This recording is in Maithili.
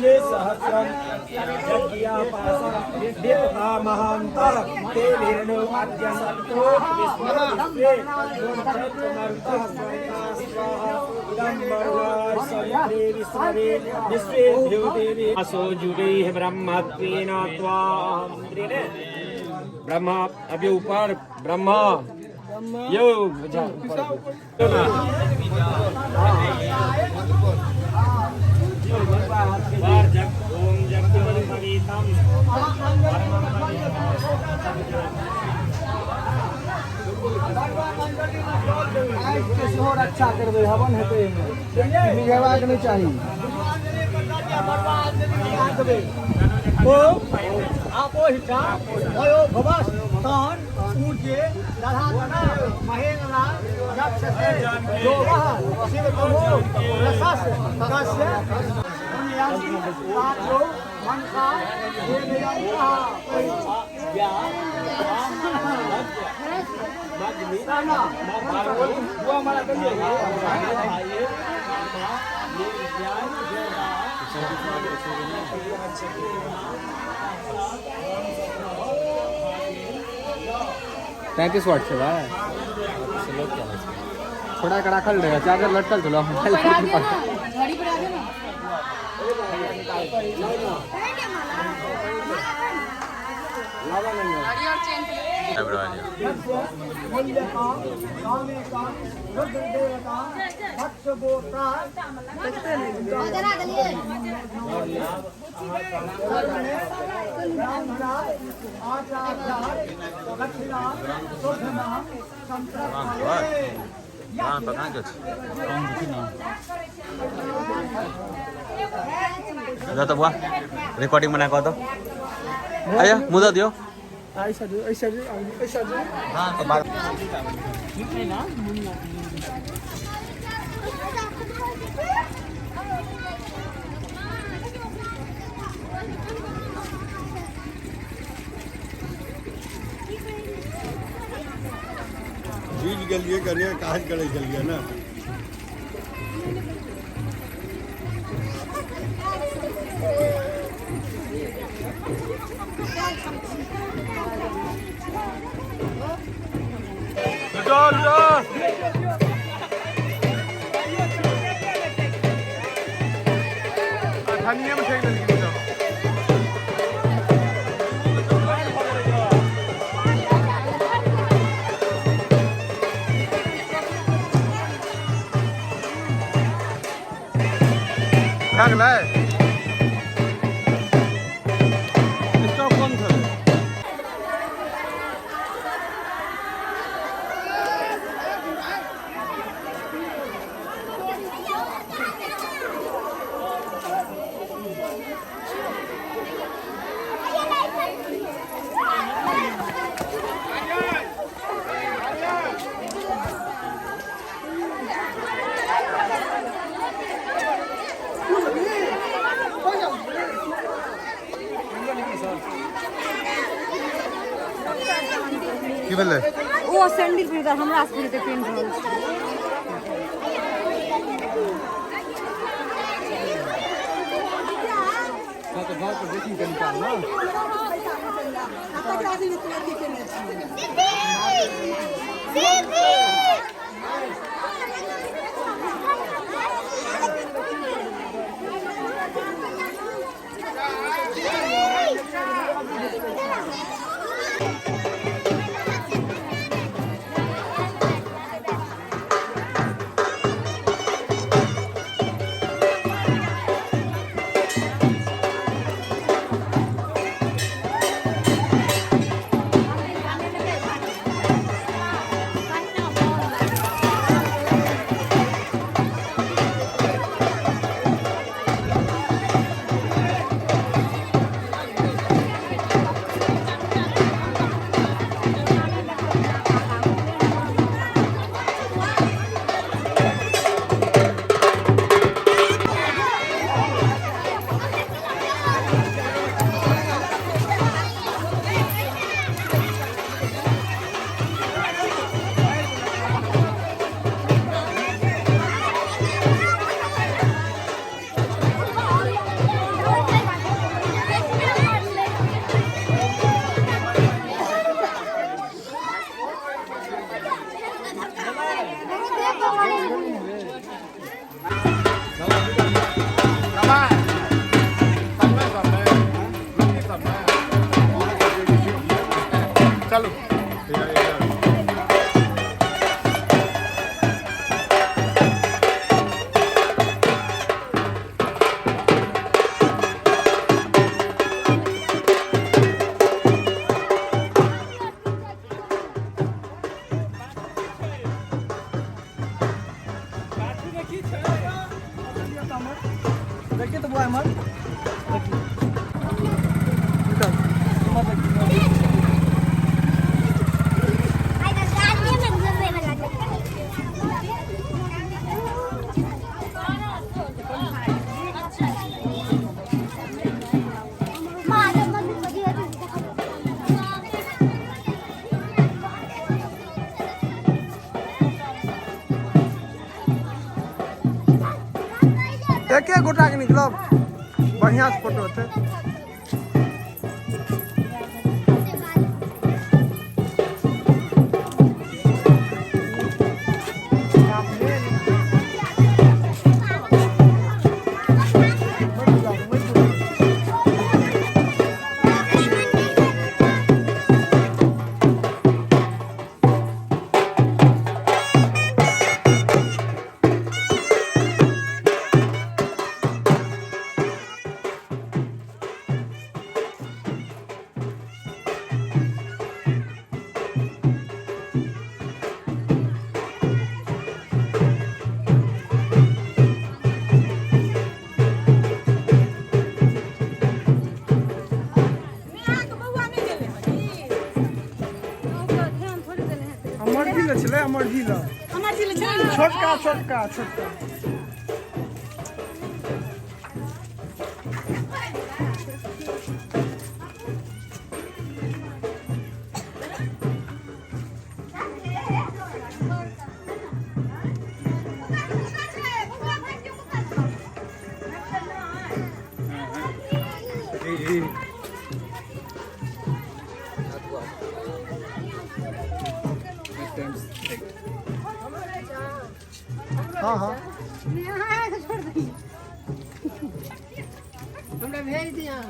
द्विसहस्रं यज्ञापासं विपदामहान्तः ते भिर्नो अद्य सत्तो विश्वे मरुतः स्वाहा इदं वरुणाय सवित्रे विश्वे विश्वेभ्यो देवी असो जुगैः ब्रह्मत्वेन त्वां ब्रह्मा अभी ऊपर ब्रह्मा यो जा ऊपर जग ओम जगदीतम आगिके सेहो रक्षा करबै, हवन हेतै एहिमे, मिझेबाक नहि चाही। ओ आपो हिटा भयो भवस तन ऊर्जे दधातना महेन्द्र यक्षसे जोवः शिवतमो रसस तस्य पुण्यं पाचो मनसा देवयन्तः। 33 वाट छै भाई। छोड़ा के राखल रहे, चार्जर लटकल छलो मोबाइल। घड़ी पर आ ना। घड़ी और चेन। ल त बुवा, रिकर्डिङ बनाएको त आयो, मुद्दा दियो। बुझि गेलियै, कनिए काज करै छलियै ने। ठंडिए में ठेक लेलखिन सब। भए गेलै, स्टॉप कम छलै। की भेलै? ओ सैंडल पहिरता, हमरा से पहिरते, पेन रहल छै। तऽ घर पर देखी कनी काल ने। एके गोटा के निकलब, बढ़िया से फोटो हेतै। छोटका छोटका छोटका हाँ हाँ हमरा भेज दिया।